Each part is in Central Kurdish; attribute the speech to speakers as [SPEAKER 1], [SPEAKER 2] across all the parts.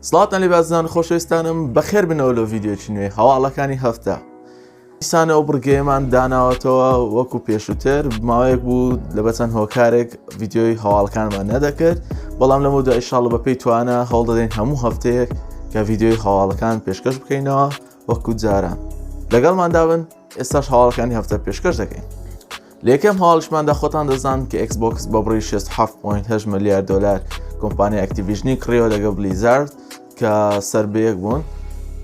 [SPEAKER 1] سڵاوتان لێ بازنان خۆشەویستانم بەخێر بنەوە لە ڤیدیۆکی نوێ هەواڵەکانی هەفتە دیسانەوە بڕگەیەمان داناوەتەوە وەکو پێشووتر ماوەیەک بوو لە بەچەند هۆکارێک ڤیدیۆی هەواڵەکانمان نەدەکرد بەڵام لەمە دوای ئیشاڵە بەپێی توانە هەوڵ دەدەین هەموو هەفتەیەک کە ڤیدیۆی هەواڵەکان پێشکەش بکەینەوە وەکو جاران لەگەڵماندا بن ئێستاش هەواڵەکانی هەفتە پێشکەش دەکەین لە یەکەم هەواڵیشماندا خۆتان دەزان کە ئێکس بۆکس بە بڕی 67.8 ملیار دلار کۆمپانیا ئەکتیڤیژنی کڕیەوە لەگە بلیزارد کە سەر بەیەک بوون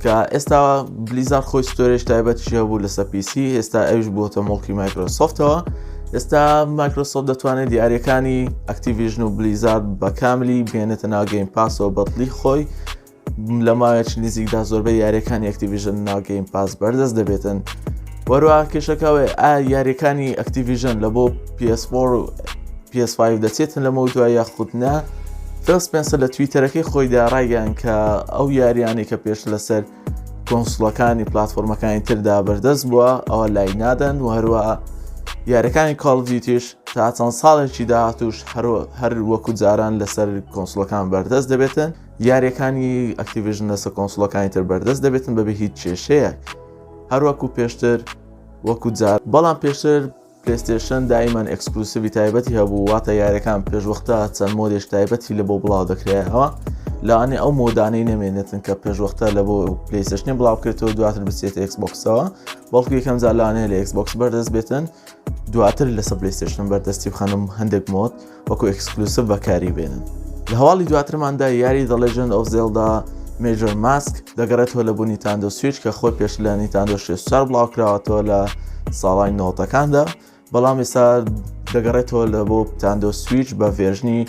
[SPEAKER 1] کە ئێستا بلیزار خۆی store ێش تایبەت هەبوو لەسەر PC ئێستا ئەوش بووەتە مڵکی مایکرۆسۆفتەوە ئێستا مایکرۆسۆفت دەتوانێت یاریەکانی ئەکتیڤیژن و بلیزارد بە کاملی بێنێتە ناو گەیم پاسەوە بەدڵی خۆی لە ماوەیەکی نزیکدا زۆربەی یاریەکانی ئەکتیڤیژن ناو گەیم پاس بەردەست دەبێتن وەروە کێشەکەوێ ئا یاریەکانی ئەکتیڤیژن لە بۆ PS4 و PS5 دەچێتن لەمە دوای یاخود نا فیل سپێنسەر لە تویتەرەکەی خۆیدا ڕایگەیان کە ئەو یاریانەی کە پێش لەسەر console ەکانی پلاتفۆرمەکانی تردا بەردەست بووە ئەوە لای نادەن و هەروە یاریەکانی کاڵ دیتیش تا چەند ساڵێکی داهاتوش هەر وەکو جاران لەسەر console ەکان بەردەست دەبێتن یاریەکانی ئەکتیڤیژن لەسەر console ەکانی تر بەردەست دەبێتن بەبێ هیچ کێشەیەک هەروەکو پێشتر وەکو جار بەڵام پێشتر پلەیستێشن دائیمەن exclusive ی تایبەتی هەبوو واتە یاریەکان پێشوەختە چەند mod ێش تایبەتی لە بۆ بڵاو دەکرایەوە لەوانێ ئەو mod انەی نەمێنێتن کە پێشوەختە لە بۆ پلەیستێشنی بڵاو بکرێتەوە دواتر بچێتە ئێکس بۆکسەوە بەڵکو یەکەم جار لەوانەیە لە ئێکس بۆکس بەردەست بێتن دواتر لەسەر پلەیستێشن بەردەستی بخەنم هەندێک mod وەکو exclusive بەکاری بێنن. لە هەواڵی دواترماندا یاری The Legend of Zelda Majora's Mask دەگەڕێتەوە لە بۆ نیتاندۆ سویچ کە خۆی پێش لە نیتاندۆ 64 بڵاوکراوەتەوە لە ساڵانی نەوەتەکاندا بەڵام ئێستا دەگەڕێتەوە لە بۆ تاندۆ سویچ بە version ی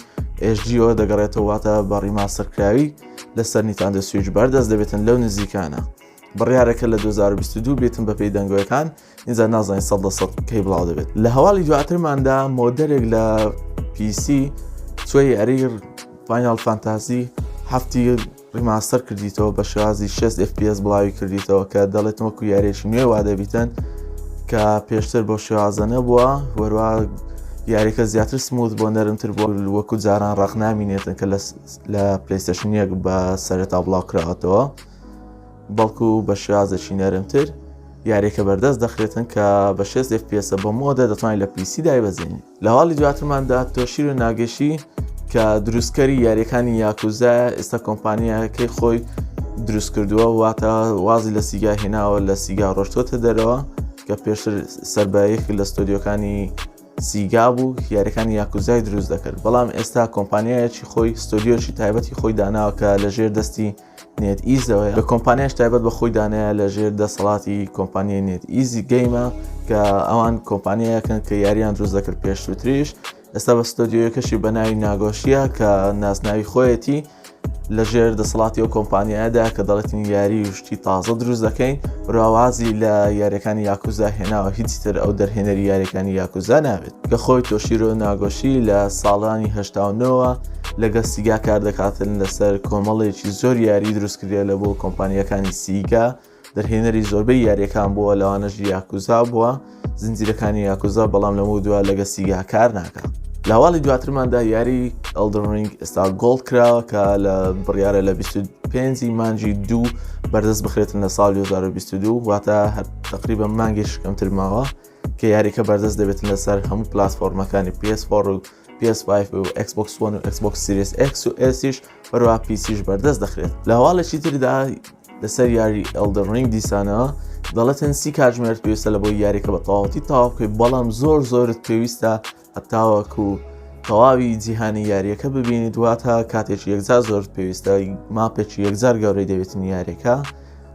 [SPEAKER 1] HD ەوە دەگەڕێتەوە واتە بە remaster کراوی لەسەر نیتاندۆ سویچ بەردەست دەبێتن لەو نزیکانە بڕیارەکە لە 2022 بێتن بەپێی دەنگۆیەکان ئینجا نازانین 100% کەی بڵاو دەبێت لە هەواڵی دواترماندا modder ێک لە PC چوە یاری فایناڵ فانتازی هەفتی remaster کردیتەوە بە شێوازی 6 FPS بڵاوی کردیتەوە کە دەڵێت وەکو یاریێکی نوێ وا دەبیتن کە پێشتر بۆ شێوازە نەبووە وەروە یاریەکە زیاتر smooth بۆ نەرمتر بۆ وەکو جاران ڕق نامینێتن کە لە پلیستشن یەک بە سەرەتا بڵاو کراوەتەوە بەڵکو بە شێوازێکی نەرمتر یاریەکە بەردەست دەخرێتن کە بە 6 FPS بە mod ە دەتوانین لە PC دایبەزێنی لە هەواڵی دواترماندا تۆشیرۆ ناگەشی کە دروستکەری یاریەکانی یاکوزا ئێستا کۆمپانیاکەی خۆی دروست کردووە واتە وازی لە سیگا هێناوە لە سیگا ڕۆشتۆتە دەرەوە کە پێشتر سەر بە یەکێک لە ستۆدیۆکانی سیگا بوو یاریەکانی یاکوزای دروست دەکرد بەڵام ئێستا کۆمپانیایەکی خۆی ستۆدیۆکی تایبەتی خۆی داناوە کە لەژێر دەستی نێت ئیزەوەیە کە کۆمپانیاش تایبەت بە خۆی دانەیە لە ژێر دەسەڵاتی کۆمپانیای نێت ئیزی گەیمە کە ئەوان کۆمپانیایەکەن کە یاریان دروست دەکرد پێشترتریش ئێستا بە ستۆدیۆیەکەشی بە ناوی ناگۆشیە کە نازناوی خۆیەتی لە ژێر دەسەڵاتی ئەو کۆمپانیایەدا کە دەڵێتین یاری و شتی تازە دروست دەکەین ڕاوازی لە یاریەکانی یاکوزا هێناوە هیچی تر ئەو دەرهێنەری یاریەکانی یاکوزا نابێت کە خۆی تۆشیرۆ ناگۆشی لە ساڵانی 89ەوە لەگەڵ سیگا کار دەکاتن لەسەر کۆمەڵێکی زۆر یاری دروستکردە لە بۆ کۆمپانیەکانی سیگا دەرهێنەری زۆربەی یاریەکان بووە لەوانەش یاکوزا بووە زنجیرەکانی یاکوزا بەڵام لەمە دوا لەگە سیگا کار ناکە لە هەواڵی دواترماندا یاری ئەلدن ڕینگ ئێستا gold کراوە کە لە بڕیارە لە 25 مانگی دوو بەردەست بخرێتن لە ساڵ 2022 واتە هەر تقریبا مانگێش کەمتر ماوە کە یاریەکە بەردەست دەبێتن لەسەر هەموو پلاتفۆرمەکانی PS4 و PS5 و Xbox One و Xbox Series X و S یش هەروەها PC یش بەردەست دەخرێت. لە هەواڵێکی تردا لەسەر یاری Elden Ring دیسانەوە دەڵێتن سی کاتژمێرت پێویستە لە بۆی یاریەکە بە تەواوەتی تەواو بکەیت بەڵام زۆر زۆرت پێویستە هەتاوەکو تەواوی جیهانی یاریەکە ببینیت واتە کاتێکی یەکجار زۆرت پێویستە map ێکی یەکجار گەورەی دەوێتن یاریەکە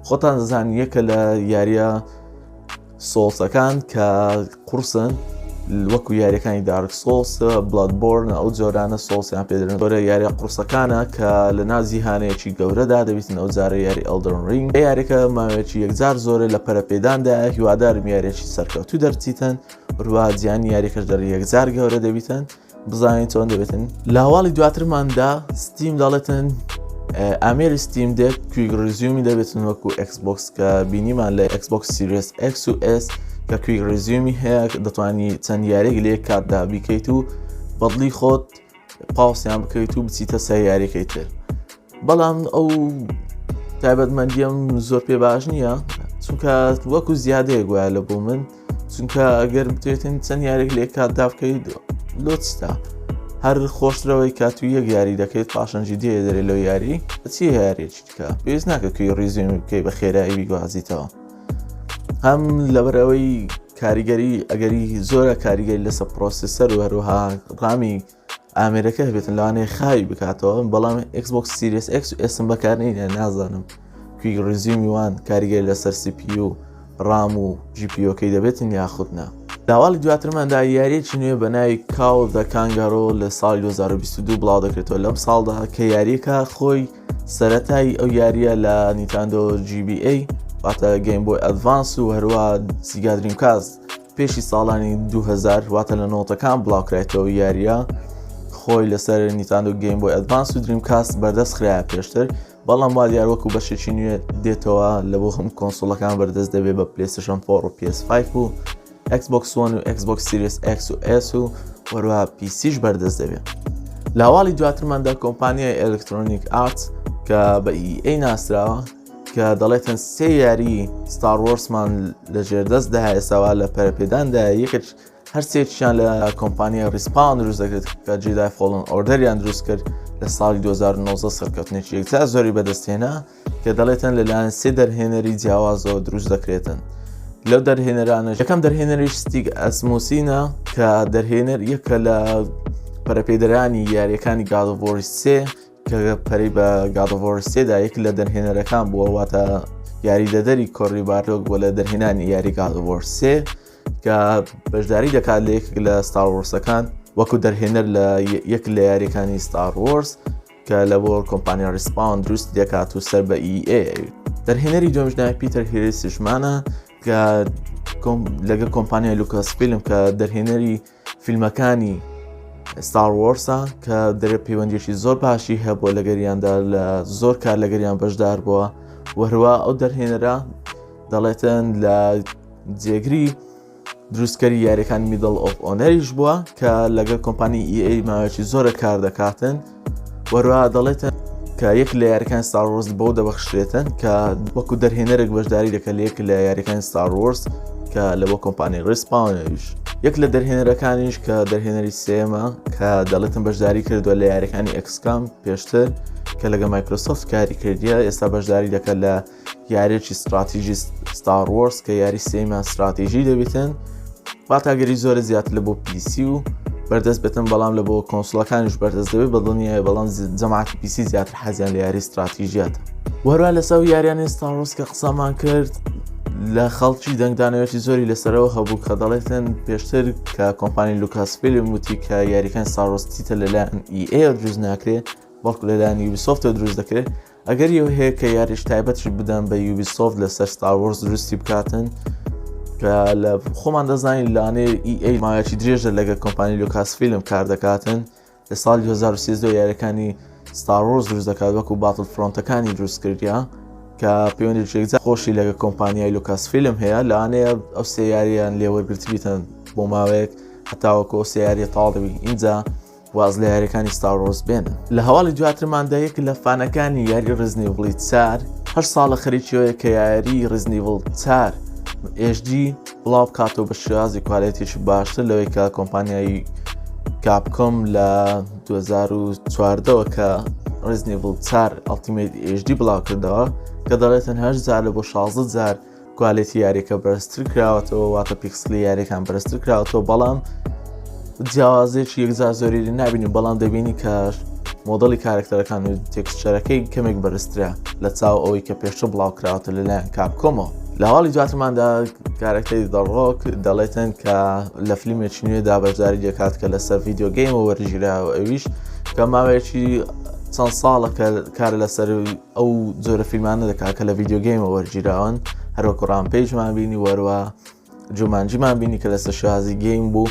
[SPEAKER 1] خۆتان دەزان یەکە لە یاریە Souls ەکان کە قورسن وەکو یاریەکانی دارک سۆڵس بلادبۆرن ئەو جۆرانە Souls یان پێدرێن جۆرە یاریە قورسەکانە کە لە ناو جیهانەیەکی گەورەدا دەبیتن ئەو جارە یاری ئەلدن ڕینگ یاریەکە ماوەیەکی یەکجار زۆرە لە پەرەپێداندا هیوادارم یاریەکی سەرکەوتوو دەرچیتن ڕوا جیانی یاریەکەش دەر یەکجار گەورە دەبیتن بزانین چۆن دەبێتن لە هەواڵی دواترماندا ستیم دەڵێتن ئامێری ستیم دێک quick resume ی دەبێتن وەکو ئەکسبۆکس کە بینیمان لە ئەکسبۆکس سیریس ئەکس و ئێس کە quick resume ی هەیە دەتوانی چەند یاریێک لە یەک کاتدا بیکەیت و بەدڵی خۆت pause یان بکەیت و بچیتە سەر یاریەکەی تر. بەڵام ئەو تایبەتمەندیم زۆر پێ باش نییە چونکە وەکو زیادەیە گوایە لە بۆ من چونکە ئەگەر بتێتن چەند یاریک لێ کاتدا بکەیت لۆچتا هەر خۆشترەوەی کات و یەک یاری دەکەیت پاشەنجی دێ دەرێ لەو یاری چی یاریەکی دیکە پێویست ناکە quick resume بکەی بە خێرایی بیگوازیتەوە هەم لەبەرەوەی کاریگەری ئەگەری زۆرە کاریگەری لەسەر processor و هەروەها ڕامی ئامێرەکە هەبێتن لەوانەیە خاوی بکاتەوە بەڵام Xbox Series X و S م بەکارنینە نازانم quick resume ی وان کاریگەری لەسەر CPU و ڕام و GPU ەکەی دەبێتن یاخود نا. لە هەواڵی دواترماندا یاریەکی نوێ بە ناوی Kao the Kangaroo لە ساڵی 2022 بڵاو دەکرێتەوە لەم ساڵدا کە یاریەکە خۆی سەرەتای ئەو یاریە لە Nintendo GBA واتە Game Boy Advance و هەروە Sega Dreamcast پێشی ساڵانی 2000 واتە لە نۆتەکان بڵاوکرایتەوە یاریە خۆی لەسەر Nintendo Game Boy Advance و Dreamcast بەردەست خراە پێشتر بەڵام وا دیار وەکو بەشێکی نوێ دێتەوە لە بۆ هەم console ەکان بەردەست دەبێت بە PlayStation 4 و PS5 و Xbox One و Xbox Series X و S و وەروە PC ش بەردەست دەبێت. لە هەواڵی دواترماندا کۆمپانیای Electronic Arts کە بە EA ناسراوە کە دەڵێتن سێ یاری Star Wars مان لە ژێردەستدا ئێستاوا لە پەرەپێداندا یەکێک هەرسێکیان لە کۆمپانیای Respawn دروست دەکرێت کە Jedi Fallen Order یان دروست کرد لە ساڵی 2019 سەرکەوتنێکی یەکجار زۆری بەدەستهێنا کە دەڵێتن لەلایەن سێ دەرهێنەری جیاوازەوە دروست دەکرێتن لەو دەرهێنەرانە یەکەم دەرهێنەریش ستیگ ئەسموسینە کە دەرهێنەر یەکە لە پەرەپێدەرانی یاریەکانی God of War سێ کە پەرەی بە God of War سێدا یەک لە دەرهێنەرەکان بووە واتە یاریدەدەری کۆری بارلۆگ بووە لە دەرهێنانی یاری God of War سێ کە بەشداری دەکات لە یەکێک لە Star Wars ەکان وەکو دەرهێنەر لە یەک لە یاریەکانی Star Wars کە لە بۆ کۆمپانیا Respawn دروست دەکات و سەر بە EA دەرهێنەری دووەمیش ناوی پیتەر هێریسیشمانە کە لەگە کۆمپانیای Lucasfilm کە دەرهێنەری فیلمەکانی Star Wars ە کە دەرێ پەیوەندیشی زۆر باشی هەبووە لەگەریاندا لە زۆر کار لەگەریان بەشدار بووە وەروە ئەو دەرهێنەرە دەڵێتن لە جێگری دروستکەری یاریەکان Medal of Honor یش بووە کە لەگەڵ کۆمپانی EA ماوەیەکی زۆرە کار دەکاتن وەروە دەڵێتن کە یەک لە یاریەکان Star Wars بەو دەبەخشرێتن کە وەکو دەرهێنەرێک بەشداری دەکە لە یەک لە یاریەکان Star Wars کە لە بۆ کۆمپانی Respawn یش یەک لە دەرهێنەرەکانیش کە دەرهێنەری سێمە کە دەڵێتن بەشداری کردووە لە یاریەکانی XCOM پێشتر کە لەگە Microsoft کاری کردیە ئێستا بەشداری دەکات لە یاریەکی ستراتیژی Star Wars کە یاری سێیمان ستراتیژی دەبیتن واتاگەری زۆرە زیاتر لە بۆ PC و بەردەست بێتن بەڵام لە بۆ console ەکانیش بەردەست دەبێت بە دڵنیای بەڵام جەماعەتی PC زیاتر حەزیان لە یاری ستراتیژیاتە وەروە لەسەر یاریانی Star Wars کە قسەمان کرد لە خەڵکی دەنگدانەوەی زۆری لەسەرەوە هەبوو کە دەڵێتن پێشتر کە کۆمپانی Lucasfilm وتی کە یاریەکان Star Wars چیتە لەلایەن EA دروست ناکرێت بەڵکو لەلایەن Ubisoft ەوە دروست دەکرێت ئەگەری ئەوە هەیە کە یاریش تایبەتش بدەن بە Ubisoft لەسەر Star Wars دروستی بکاتن کە لە خۆمان دەزانین لانێ EA ماوەیەکی درێژە لەگە کۆمپانی Lucasfilm کار دەکاتن لە ساڵی 2013 یاریەکانی Star Wars دروست دەکات وەکو Battlefront ەکانی دروست کردیا کە پەیوەندی یەکجار خۆشی لەگە کۆمپانیای Lucasfilm هەیە لەوانەیە ئەو سێ یاریان لێوەرگرتبیتن بۆ ماوەیەک هەتاوەکو ئەو سێ یاریە تەواو دەبی ئینجا واز لە یاریەکانی Star Wars بێنن. لە هەواڵی دواترماندا یەک لە fan ەکانی یاری Resident Evil ی چار هەشت ساڵە خەریکیەوەیە کە یاری Resident Evil چار HD بڵاو بکاتەوە بە شێوازی quality ێکی باشتر لەوەی کە کۆمپانیای Capcom لە 2014ەوە کە Resident Evil چار Ultimate HD بڵاو کردەوە کە دەڵێتن هەشت جار لە بۆ 16 جار quality یاریەکە بەرزتر کراوەتەوە واتە پیکسلی یاریەکان بەرزتر کراوەتەوە بەڵام جیاوازێکی یەکجار زۆری لێ نابینی بەڵام دەبینی کە مۆدەلی کارکتەرەکان و texture ەکەی کەمێک بەرزترە لە چاو ئەوەی کە پێشتر بڵاو کراوەتە لەلایەن Capcom ەوە لە هەواڵی دواترماندا کارەکتەری The Rock دەڵێتن کە لە فیلمێکی نوێدا بەشداری دەکات کە لەسەر video game ەوە وەرگیراوە ئەویش کە ماوەیەکی چەند ساڵە کە کار لەسەر ئەو جۆرە فیلمانە دەکات کە لە video game ەوە وەرگیراون هەروەکو Rampage مان بینی وەروە Jumanji مان بینی کە لەسەر شێوازی game بوو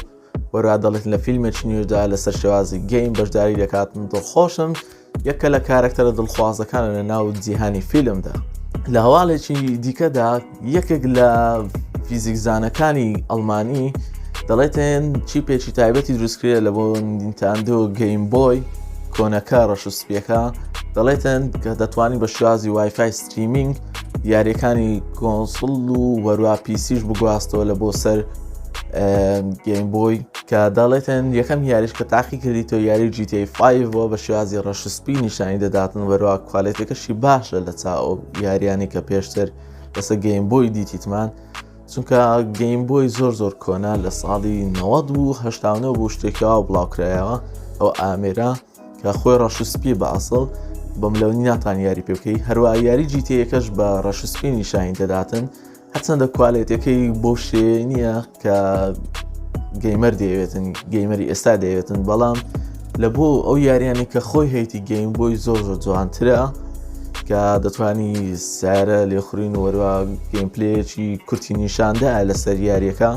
[SPEAKER 1] وەرا دەڵێت لە فیلمێکی نوێدا لەسەر شێوازی game بەشداری دەکات من دڵخۆشم یەکە لە کارەکتەرە دڵخوازەکانە لە ناو جیهانی فیلمدا لە هەواڵێکی دیکەدا یەکێک لە فیزیکزانەکانی ئەڵمانی دەڵێتن chip ێکی تایبەتی دروستکرێت لە بۆ Nintendo Game Boy کۆنەکە ڕەش و سپیەکە. دەڵێتن کە دەتوانین بە شێوازی WiFi streaming یاریەکانی console و وەروا PC یش بگواستەوە لە بۆ سەر Game Boy کە دەڵێتن یەکەم یاریش کە تاقی کردیتەوە یاری GTA 5 بۆ بە شێوازی ڕەشسپی نیشانی دەداتن وەروا quality ەکەشی باشە لە چاو یاریانی کە پێشتر لەسەر Game Boy دیتیتمان چونکە Game Boy زۆر زۆر کۆنە لە ساڵی 1970 بوو شتێکەوە بڵاوکرایەوە ئەو ئامێرە کە خۆی ڕەش و سپی بە ئەسڵ بەم لەونی ناتان یاری پێ بکەی هەروە یاری GTA یەکەش بە ڕەش و سپی نیشانی دەداتن هەرچەندە quality ەکەی بۆ شێ نییە کە gamer دەیەوێتن gamer ی ئێستا دەیەوێتن بەڵام لە بۆ ئەو یاریانی کە خۆی هەیتی Game Boy زۆر زۆر جوانترە کە دەتوانی سارە لێخورین وەروە gameplay ەکی کورتی نیشاندا لەسەر یاریەکە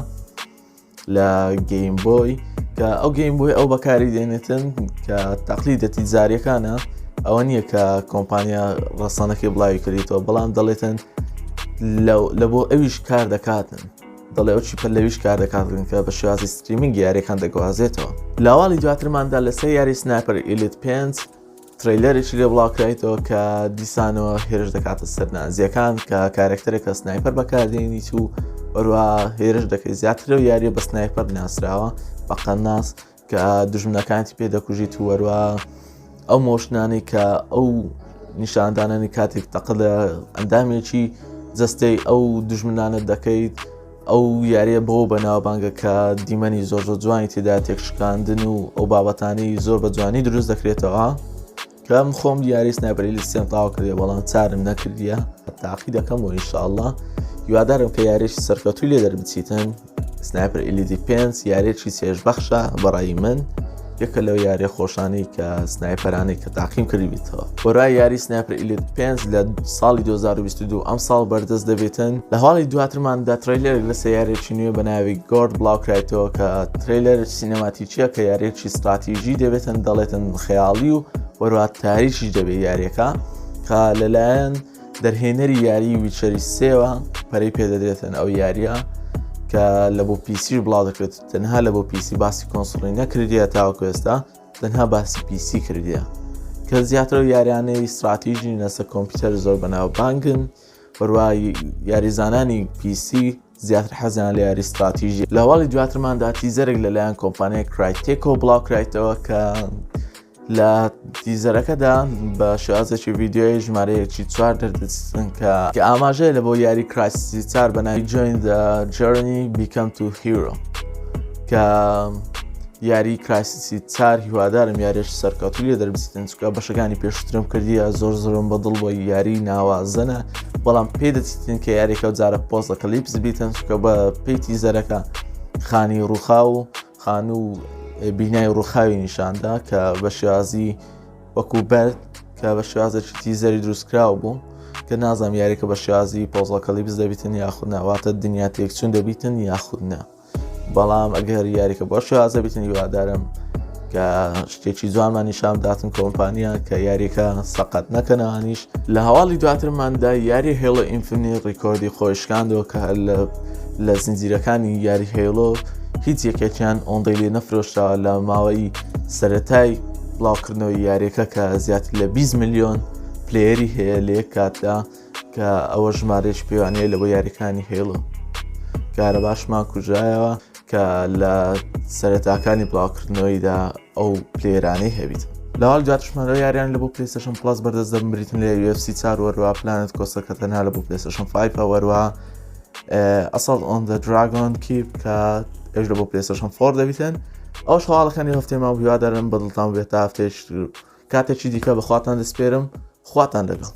[SPEAKER 1] لە Game Boy کە ئەو Game Boy ئەو بەکاری دێنێتن کە تەقلیدە تیجاریەکانە ئەوە نییە کە کۆمپانیا ڕەسەنەکەی بڵاوی کردیتەوە بەڵام دەڵێتن لە بۆ ئەویش کار دەکاتن دەڵێ ئەو chip ە لەویش کار دەکاتن کە بە شێوازی streaming یاریەکان دەگوازێتەوە. لاواڵی دواترماندا لەسەر یاری Sniper Elite 5 trailer ێکی لێ بڵاوکرایتەوە کە دیسانەوە هێرش دەکاتە سەر نازیەکان کە کارەکتەرێکە sniper بەکاردێنیت و بەروە هێرش دەکەی زیاترە و یاریە بە sniper ناسراوە بە قەناس کە دژمنەکانتی پێ دەکوژیت و وەروە ئەو motion انەی کە ئەو نیشاندانانی کاتێک تەقە لە ئەندامێکی جەستەی ئەو دژمنانە دەکەیت ئەو یاریە بەوە بەناوبانگە کە دیمەنی زۆر زۆر جوانی تێدا تێکشکاندن و ئەو بابەتانی زۆر بە جوانی دروست دەکرێتەوە کەم خۆم یاری Sniper Elite سێم تاوا کردێ بەڵام چارم نەکردیە تاقی دەکەم و ئینشاءاللە هیوادارم کە یاریێکی سەرکەوتوی لێ دەربچیتن Sniper Elite 5 یاریێکی چێژبەخشە بەڕای من یەکە لەو یاریە خۆشانەی کە sniper انەی کە تاقیم کردبیتەوە وەرای یاری Sniper Elite 5 لە ساڵی 2022 ئەم ساڵ بەردەست دەبێتن لە هەواڵی دواترماندا trailer ێک لە سەیارێکی نوێ بە ناوی Gord بڵاوکرایتەوە کە trailer cinematic یە کە یاریێکی ستراتیژی دەبێتن دەڵێتن خەیاڵی و وەروات تاریکیش دەبێت یاریەکە کە لەلایەن دەرهێنەری یاری Witcher ی سێوە پەرەی پێدەدرێتن ئەو یاریە کە لە بۆ PC بڵاو دەکرێت تەنها لە بۆ PC باسی console ی نەکردیە تاوەکو ئێستا تەنها باسی PC کردیە کە زیاتر و یاریانەی ستراتیژی لەسەر کۆمپیوتەر زۆر بەناوبانگن بەروا یاریزانانی PC زیاتر حەزیان لە یاری ستراتیژی لە هەواڵی دواترماندا teaser ێک لەلایەن کۆمپانیای Crytek ەوە بڵاو کرایتەوە کە لە teaser ەکەدا بە شێوازێکی ڤیدیۆی ژمارەیەکی چوار دەردەچن کە کە ئاماژەیە لە بۆ یاری Crysis چار بە ناوی Join the Journey Become to Hero کە یاری Crysis ی چار هیوادارم یاریش سەرکەوتوو لێ دەربچیتن چونکە بەشەکانی پێشترم کردیە زۆر زۆرم بەدڵ بۆ یاری ناوازەنە بەڵام پێ دەچیتن کە یاریەکە و جارە post-apocalypse بیتن چونکە بە پێی teaser ەکە خانی ڕووخا و خانوو بینای ڕووخاوی نیشاندا کە بە شێوازی وەکو بەرد کە بە شێوازێکی teaser ی دروستکراو بوو کە نازانم یاریەکە بە شێوازی post-apocalypse دەبیتن یاخود ناواتە دنیا تێکچون دەبیتن یاخود نا. بەڵام ئەگەر یاریکە بۆ شێوازە بیتن هیوادارم کە شتێکی جوانمان نیشان بداتن کۆمپانیا کە یاریەکە سەقەت نەکەنەوانیش لە هەواڵی دواترماندا یاری Halo Infinite ڕیکۆردی خۆشکاندەوە کە لە زنجیرەکانی یاری Halo هیچ یەکێکیان ئۆندەی لێ نەفرۆشراوە لە ماوەی سەتای بڵاوکردنەوەی یاریەکە کە زیاتر لە 20 میلیۆن player ی هەیە لە یەک کاتدا کە ئەوە ژمارەیەکی پێوانەیە لە بۆ یاریەکانی Halo کارەباشمان کوژایەوە کە لە سەرەتاکانی بڵاوکردنەوەیدا ئەو player انەی هەبیت لەواڵ دواتشمانەوە یاریان لە بۆ PlayStation Plus بەردەست دەبن بریتن لە UFC 4 وەروە Planet Coaster کە تەنها لە بۆ PlayStation 5 وەروە Assault on the Dragon Keep کە ئێش لە بۆ PlayStation 4 دەبیتن ئەو هەواڵەکانی هەفتەیەمان هیوادارم بەدڵتان بێت تا هەفتەیەکی کاتێکی دیکە بەخواتان دەسپێرم خواتان لەگەڵ.